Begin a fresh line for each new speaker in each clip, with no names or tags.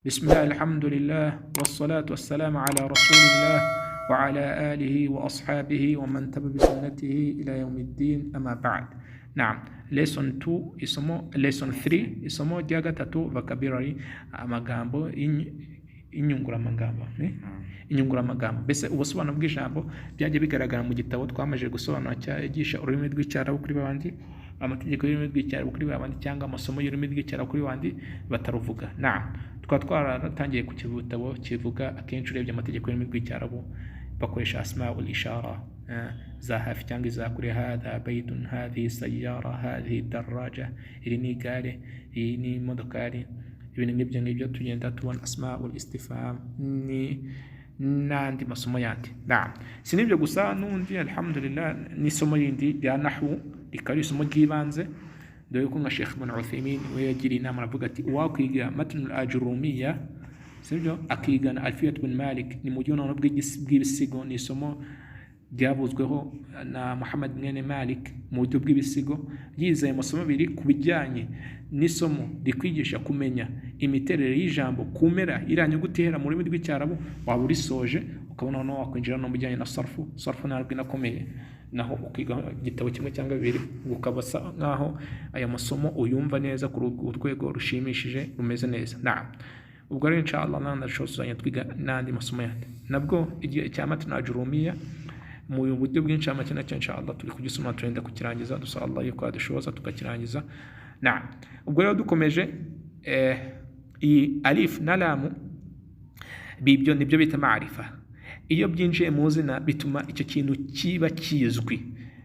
بسم الله، الحمد لله، والصلاة والسلام على رسول الله وعلى آله وأصحابه ومن تبع بسنته إلى يوم الدين، أما بعد. نعم، lesson 2، isomo lesson 3، isomo rya gatatu، vocabulary، amagambo inyunguramagambo, eh? Inyunguramagambo, mbese ubusobanuro bw'ijambo byagiye bigaragara mu gitabo twamaze gusobanura cyigisha ururimi rw'Icyarabu kuri babandi, amategeko y'ururimi rw'Icyarabu kuri babandi, cyangwa amasomo y'ururimi rw'Icyarabu kuri babandi bataruvuga. Naam, tukaba twaratangiye ku gitabo kivuga akenshi urebye amategeko y'ururimi rw'Icyarabu bakoresha asmaul ishara, za hafi cyangwa iza kure: hadha baitun, hadhihi sayyara, hadhihi daraja, iri ni igare, iyi ni imodokari, ibintu nk'ibyo ngibyo. Tugenda tubona asmaul istifham ni n'andi masomo yandi. Naam, si n'ibyo gusa n'undi, alhamdulillah, n'isomo rindi rya nahwu rikaba ari isomo ry'ibanze, dore ko nka Sheikh Ibn Uthaymeen we yagiriye inama, aravuga ati uwakwiga matnul ajrumiya, sibyo, akigana Alfiyat bin Malik, ni mu buryo noneho bw'ibisigo, ni isomo ryavuzweho na Muhammad mwene Malik mu buryo bw'ibisigo. Yize ayo masomo abiri ku bijyanye n'isomo rikwigisha kumenya imiterere y'ijambo ku mpera iriya nyuguti ihera mu rurimi rw'Icyarabu, waba urisoje, ukabona noneho wakwinjira no mu bijyanye na sarfu. Sarfu ntabwo inakomeye, naho ukiga igitabo kimwe cyangwa bibiri, ukaba asa nkaho aya masomo uyumva neza ku rwego rushimishije, rumeze neza. Naam, ubwo rero inshallah n'andi tuzajya twiga n'andi masomo yandi, nabwo igihe cya matna ajurumiya mu buryo bwinshi make nacyo inshallah turi kugisoma, turenda kukirangiza. Dusaba Allah yuko yadushoboza tukakirangiza. Naam, ubwo rero dukomeje, iyi alif na lamu bibyo nibyo bita ma'rifa. Iyo byinjiye mu zina bituma icyo kintu kiba kizwi,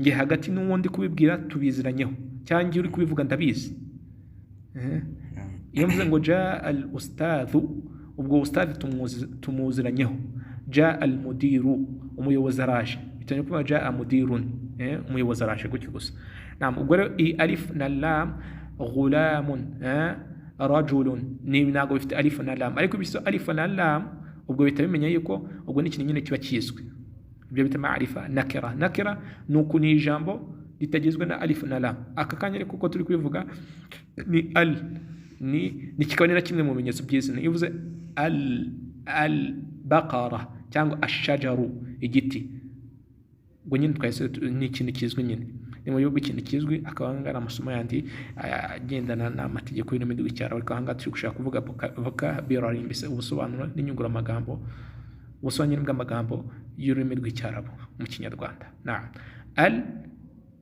nge hagati n'uwo ndi kubibwira tubiziranyeho, cyangwa iyo uri kubivuga ndabizi. Iyo mvuze ngo jaa al ustadhu, ubwo ustadhi tumuziranyeho. Jaa al mudiru, umuyobozi araje, bitanye kuvuga jaa mudirun, umuyobozi araje gutyo gusa. Naam, ubwo rero iyi alif na lam, ghulamun, rajulun, ni ntabwo bifite alif na lam, ariko bifite alif na lam, ubwo bihita bimenya yuko ubwo ni ikintu nyine kiba kizwi, ibyo bita ma'rifa. Nakira, nakira ni uku, ni ijambo ritagizwe na alif na lam aka kanya, ariko uko turi kubivuga ni al, ni kikaba ni na kimwe mu bimenyetso by'izina. Iyo uvuze al baqara cyangwa ashajaru, igiti, ubwo nyine twahise ni ikintu kizwi nyine, ni mu buryo bw'ikintu kizwi. Akaba aya ngaya ari amasomo yandi agendana n'amategeko y'ururimi rw'Icyarabu, ariko aha ngaha turi gushaka kuvuga vocabulary, mbese ubusobanuro n'inyunguramagambo, ubusobanuro bw'amagambo y'ururimi rw'Icyarabu mu Kinyarwanda. Naam,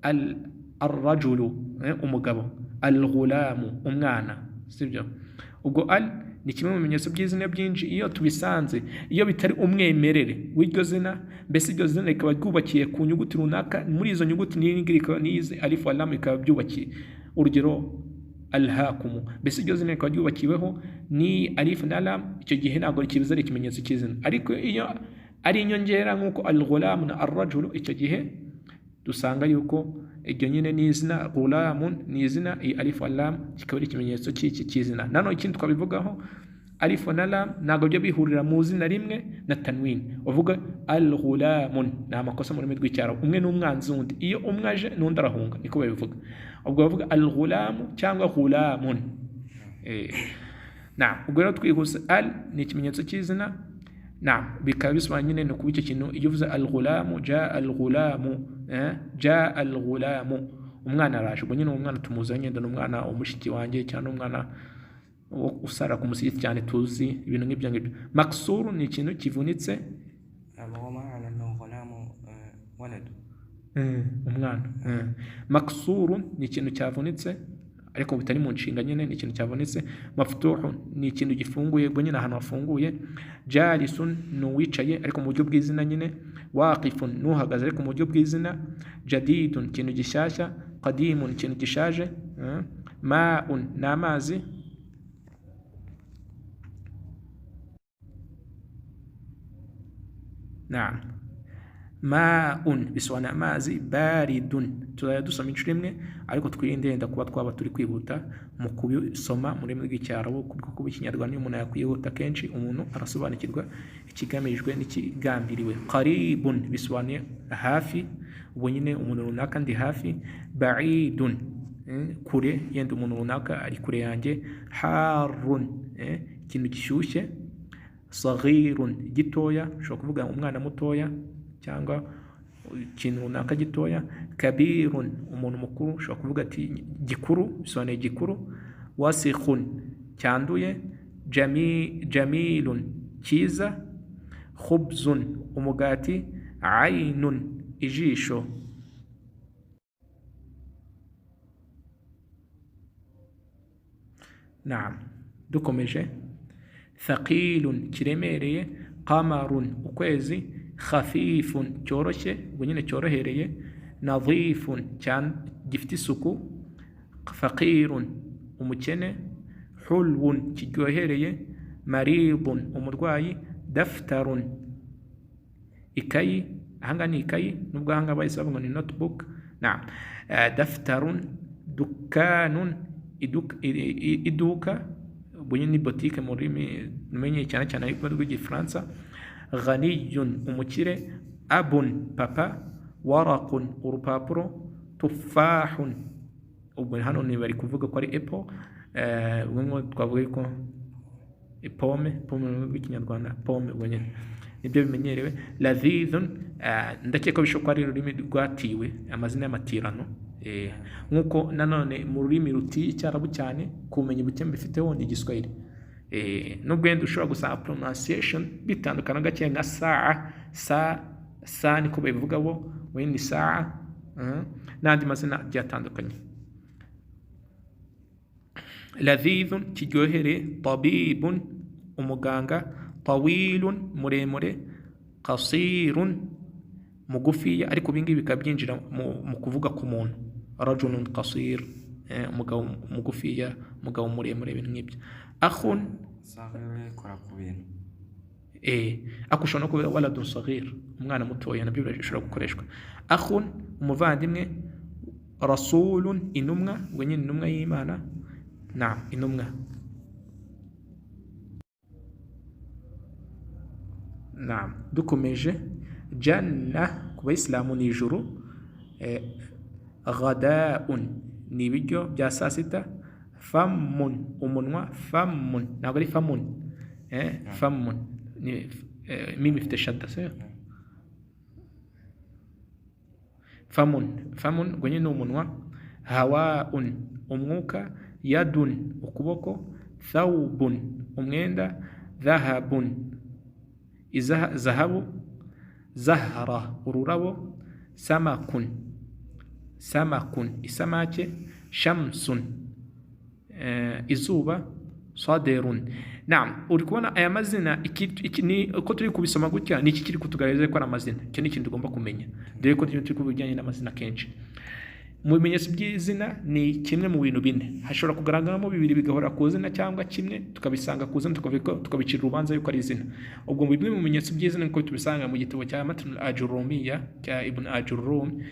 al arrajulu, umugabo, al ghulamu, umwana, sibyo? Ubwo al ni kimwe mu bimenyetso by'izina byinshi. Iyo tubisanze, iyo bitari umwimerere w'iryo zina, mbese iryo zina rikaba ryubakiye ku nyuguti runaka muri izo nyuguti, n'iyi ngiyi ikaba n'izi alif wa lam ikaba byubakiye, urugero alhakumu, mbese iryo zina rikaba ryubakiweho ni alif na lam, icyo gihe ntabwo kiba ari ikimenyetso cy'izina. Ariko iyo ari inyongera nk'uko al-ghulamu na ar-rajulu, icyo gihe dusanga yuko iryo nyine ni izina, ghulamun ni izina, iyi alif wa lam kikaba ari ikimenyetso cy'iki cy'izina. Nanone ikindi twabivugaho, alif na lam ntabwo bijya bihurira mu zina rimwe na tanwin. Uvuga al ghulamun ni amakosa mu rurimi rw'Icyarabu, umwe ni umwanzi w'undi, iyo umwe aje n'undi arahunga, niko babivuga. Ubwo bavuga al ghulamu cyangwa ghulamun. Naam, ubwo rero twihuse, al ni ikimenyetso cy'izina. Naam, bikaba bisobanuye nyine ni ukuba icyo kintu. Iyo uvuze al ghulamu, jaa al ghulamu, jaa al ghulamu, umwana araje, ubwo nyine uwo mwana tumuzanye, ni umwana wa mushiki wanjye cyangwa umwana usara ku musigiti cyane tuzi, ibintu nk'ibyo ngibyo. Maksuru ni ikintu kivunitse.
وهو معنى أنه غلام ولد.
Umwana. Maksuru ni ikintu cyavunitse ariko bitari mu nshinga nyine, ni ikintu cyavunitse. Maftuhu ni ikintu gifunguye, ubwo nyine ahantu hafunguye. Jalisun ni uwicaye ariko mu buryo bw'izina nyine. Waqifun ni uhagaze ariko mu buryo bw'izina. Jadidun, ikintu gishyashya. Qadimun, ikintu gishaje. Ma'un ni amazi. Naam, ma'un bisobanura amazi. Baridun tuzajya dusoma inshuro imwe, ariko twirinde yenda kuba twaba turi kwihuta mu kubisoma mu rurimi rw'Icyarabu, kuko kuba Ikinyarwanda iyo umuntu yakwihuta kenshi umuntu arasobanukirwa ikigamijwe n'ikigambiriwe. Qaribun bisobanuye hafi, ubwo nyine umuntu runaka ndi hafi. Ba'idun, kure, yenda umuntu runaka ari kure yanjye. Harun, ikintu gishyushye. Saghirun, gitoya, ushobora kuvuga umwana mutoya cyangwa ikintu runaka gitoya. Kabirun, umuntu mukuru, ushobora kuvuga ati gikuru, bisobanuye gikuru. Wasikhun, cyanduye. Jamilun, cyiza. Khubzun, umugati. Ainun, ijisho. Naam, dukomeje. Thaqilun, kiremereye. Qamarun, ukwezi. Khafifun, cyoroshye, ubwo nyine cyorohereye. Nadhifun, gifite isuku. Faqirun, umukene. Hulwun, kiryohereye. Maridun, umurwayi. Daftarun, ikayi, ahangaha ni ikayi, nubwo ahangaha bahise bavuga ngo ni notebook. Naam, daftarun. Dukanun, iduka, ubwo nyine ni botike mu rurimi rumenye cyane cyane ariko rw'igifaransa. Ghaniyun, umukire. Abun, papa. Waraqun, urupapuro. Tufahun, ubwo hano ni bari kuvuga ko ari apple, ubwo ngo twavuga ko pome, pome mu rurimi rw'ikinyarwanda, pome, ubwo nyine nibyo bimenyerewe. Ladhidhun, ndakeka bishoboka ko ari ururimi rwatiwe amazina y'amatirano, nk'uko nanone mu rurimi rutiye icyarabu cyane ku bumenyi buke mbifiteho ni igiswahili. Nubwo wenda ushobora gusanga pronunciation bitandukana gake, nka saa, sa, sa niko babivuga bo, we ni saa, n'andi mazina agiye atandukanye. Ladhidhun, kiryohereye. Tabibun, umuganga. Tawilun, muremure. Qasirun, mugufiya, ariko ibi ngibi bikaba byinjira mu kuvuga ku muntu. Rajulun qasir, umugabo mugufiya, umugabo muremure, ibintu nk'ibyo. Akhun,
Saghir ikora ku bintu.
Ako ushobora no kuvuga waladun saghir, umwana mutoya, nabyo bishobora gukoreshwa. Akhun, umuvandimwe. Rasulun, intumwa, ubwo nyine intumwa y'Imana. Naam, intumwa. Naam, dukomeje. Janna ku bayisilamu ni ijuru. Ghadaun ni ibiryo bya saa sita. Famun, umunwa. Famun ntabwo ari famun, famun ni mimi ifite shadda, sio? Famun, famun ubwo nyine ni umunwa. Hawaun, umwuka. Yadun, ukuboko. Thawbun, umwenda. Dhahabun, zahabu. Zahra, ururabo. Samakun, samakun, isamake. Shamsun, izuba. Saderun. Naam, uri kubona aya mazina, iki ni uko turi kubisoma gutya, ni iki kiri kutugaragaza ko ari amazina? Icyo ni ikintu tugomba kumenya, dore ko turi kuvuga ibijyanye n'amazina kenshi. Mu bimenyetso by'izina ni kimwe mu bintu bine, hashobora kugaragaramo bibiri bigahora ku zina, cyangwa kimwe tukabisanga ku zina tukabicira urubanza yuko ari izina. Ubwo bimwe mu bimenyetso by'izina nkuko tubisanga mu gitabo cya Matn al-Ajurumiya cya Ibn Ajurum,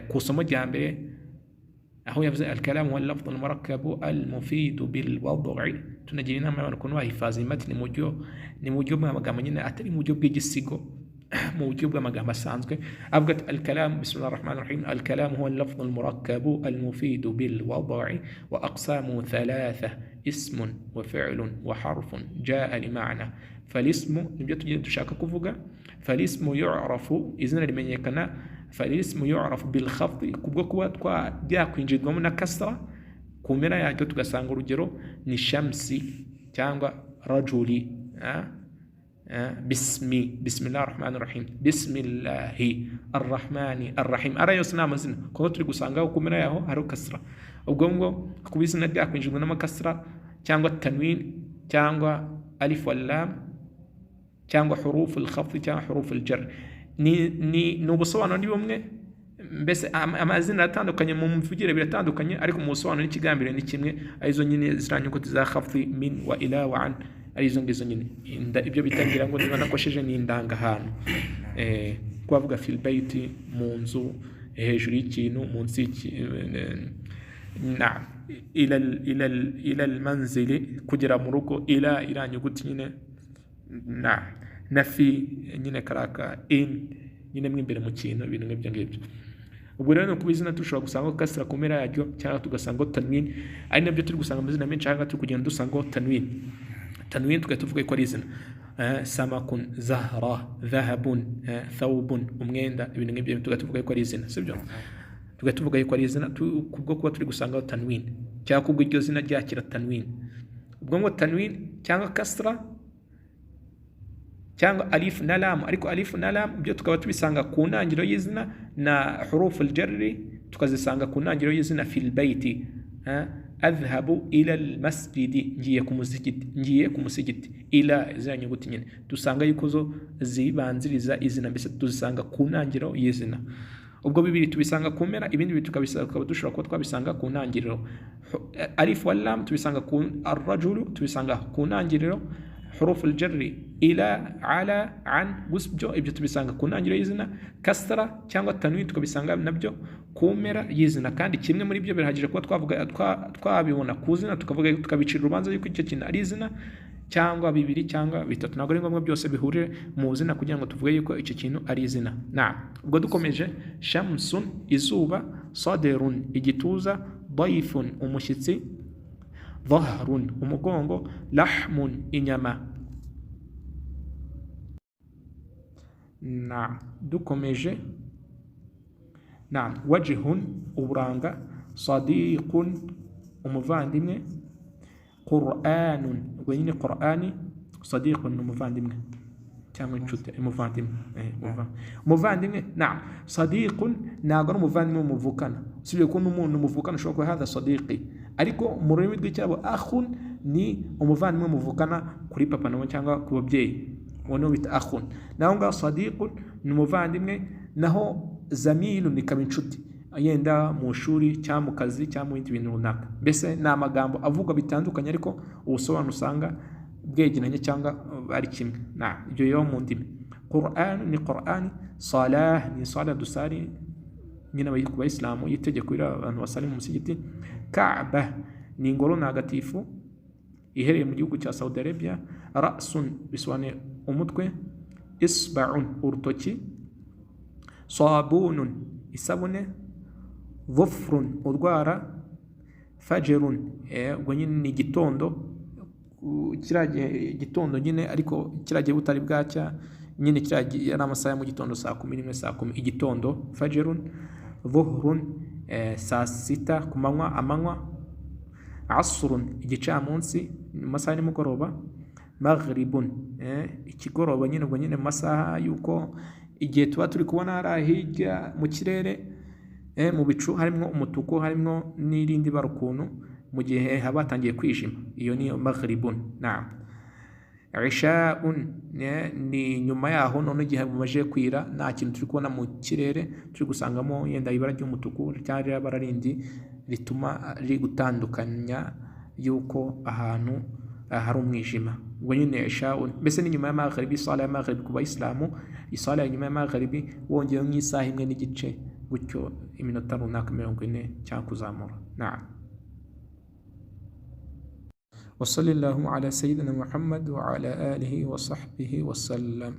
ku isomo rya mbere, aho yavuze al-kalam huwa al-lafdh al-murakkab al-mufid bil-wad'i. Tunagira inama y'abantu ukuntu bahifaza imatini mu buryo, ni mu buryo bw'amagambo nyine, atari mu buryo bw'igisigo, mu buryo bw'amagambo asanzwe. Avuga ati al-kalam, bismillahir rahmanir rahim, al-kalam huwa al-lafdh al-murakkab al-mufid bil-wad'i wa aqsamu thalatha, ismun wa fi'lun wa harfun jaa li ma'na. Falismu, nibyo tugiye dushaka kuvuga. Falismu yu'rafu, izina rimenyekana. Falismu yu'rafu bil khafdi, kubwo kuba byakwinjirwamo na kasra ku mpera yacyo, tugasanga urugero ni shamsi cyangwa rajuli, bismi, bismillahir rahmanir rahim, bismillahi arrahmani arrahim. Ara yose ni amazina kuko turi gusangaho ku mpera yaho hari kasra. Ubwo ngo kuba izina ryakwinjirwa n'amakasra cyangwa tanwin cyangwa alif wal lam cyangwa hurufu al-khafd cyangwa hurufu al-jar, ni ubusobanuro ni bumwe. Mbese amazina aratandukanye mu mvugire biratandukanye, ariko mu busobanuro n'ikigambiro ni kimwe, arizo nyine ziriya nyuguti za khafdi, min wa ila wa an, arizo ngizo nyine. Ibyo bitangira ngo niba nakosheje ni indangahantu, kubavuga fil baiti, mu nzu, hejuru y'ikintu, munsi na ila al-manzili, kugera mu rugo, ila iriya nyuguti nyine na fi nyine karaka in nyine mo imbere mu kintu, ibintu nk'ibyo ngibyo. Ubwo rero ni ukuba izina dushobora gusanga kasra ku mpera yaryo, cyangwa tugasanga tanwin, ari nabyo turi gusanga amazina menshi ahangaha turi kugenda dusangaho tanwin. Tanwin tugahita tuvuga ko ari izina. Samakun, zahra, dhahabun, thawbun, umwenda, ibintu nk'ibyo tugahita tuvuga ko ari izina, sibyo? Tugahita tuvuga yuko ari izina kubwo kuba turi gusangaho tanwin, cyangwa kubwo iryo zina ryakira tanwin. Ubwo ngo tanwin cyangwa kasra cyangwa alifu na lamu, ariko alifu na lamu byo tukaba tubisanga ku ntangiriro y'izina, na hurufu aljarri tukazisanga ku ntangiriro y'izina. Fil baiti, adhhabu ila almasjidi, ngiye ku musigiti, ngiye ku musigiti. Ila ziriya nyuguti nyine dusanga yuko zo zibanziriza izina, mbese tuzisanga ku ntangiriro y'izina. Ubwo bibiri tubisanga ku mpera, ibindi bibiri tukaba dushobora kuba twabisanga ku ntangiriro. Alifu wa lam tubisanga ku arrajulu, tubisanga ku ntangiriro. Hurufu aljarri, ila, ala, an, gusa ibyo tubisanga ku ntangiriro y'izina. Kasra cyangwa tanwin tukabisanga nabyo ku mpera y'izina. Kandi kimwe muri byo birahagije kuba twavuga twabibona ku zina, tukavuga, tukabicira urubanza yuko icyo kintu ari izina, cyangwa bibiri cyangwa bitatu. Ntabwo ari ngombwa byose bihurire mu zina kugira ngo tuvuge yuko icyo kintu ari izina. Na ubwo dukomeje: shamsun, izuba; saderun, igituza; dayifun, umushyitsi; dhahrun, umugongo; lahmun, inyama. Na dukomeje na wajihun, uburanga; sadiqun, umuvandimwe; qur'anun, ubwo nyine qur'ani. Sadiqun ni umuvandimwe cyangwa inshuti, umuvandimwe, umuvandimwe. Naam, sadiqun ntabwo ari umuvandimwe muvukana, usibye ko n'umuntu muvukana ushobora kuba hadha sadiqi, ariko mu rurimi rw'icyarabu akhun ni umuvandimwe muvukana kuri papa nawe cyangwa ku babyeyi, uwo niwo bita akhun. Naho ngaho sadiqun ni umuvandimwe, naho zamilun ikaba inshuti yenda mu ishuri cyangwa mu kazi cyangwa mu bindi bintu runaka. Mbese ni amagambo avugwa bitandukanye, ariko ubusobanuro usanga bwegeranye cyangwa ari kimwe. Na ibyo bibaho mu ndimi. Qur'an ni Qur'an, salah ni salah dusari nyine ku bayisilamu y'itegeko iri abantu basali mu musigiti. Kaaba ni ingoro ntagatifu iherereye mu gihugu cya Saudi Arabia. Rasun bisobanuye umutwe, isba'un urutoki, sabunun isabune, dhufrun urwara, fajrun, ubwo nyine ni igitondo, kiriya gihe igitondo nyine, ariko kiriya gihe butari bwacya nyine, kiriya gihe ari amasaha ya mu gitondo, saa 11, saa 10 igitondo, fajrun. Dhuhrun, saa sita ku manywa, amanywa. Asrun igicamunsi, mu masaha ya nimugoroba. Maghribun, ikigoroba nyine, ubwo nyine mu masaha y'uko igihe tuba turi kubona hariya hirya mu kirere, mu bicu harimo umutuku, harimo n'irindi bara ukuntu, mu gihe haba hatangiye kwijima, iyo niyo maghribun. Naam. Ishaun ni nyuma yaho none igihe bumaze kwira, nta kintu turi kubona mu kirere, turi gusangamo yenda ibara ry'umutuku cyangwa ririya bara rindi rituma riri gutandukanya yuko ahantu hari umwijima, ubwo nyine ishaun mbese ni nyuma ya magharibi, isala ya magharibi ku bayisilamu, isala ya nyuma ya magharibi wongeyeho nk'isaha imwe n'igice gutyo, iminota runaka 40 cyangwa kuzamura. Naam. وصلى اللهم على سيدنا محمد وعلى آله وصحبه وسلم.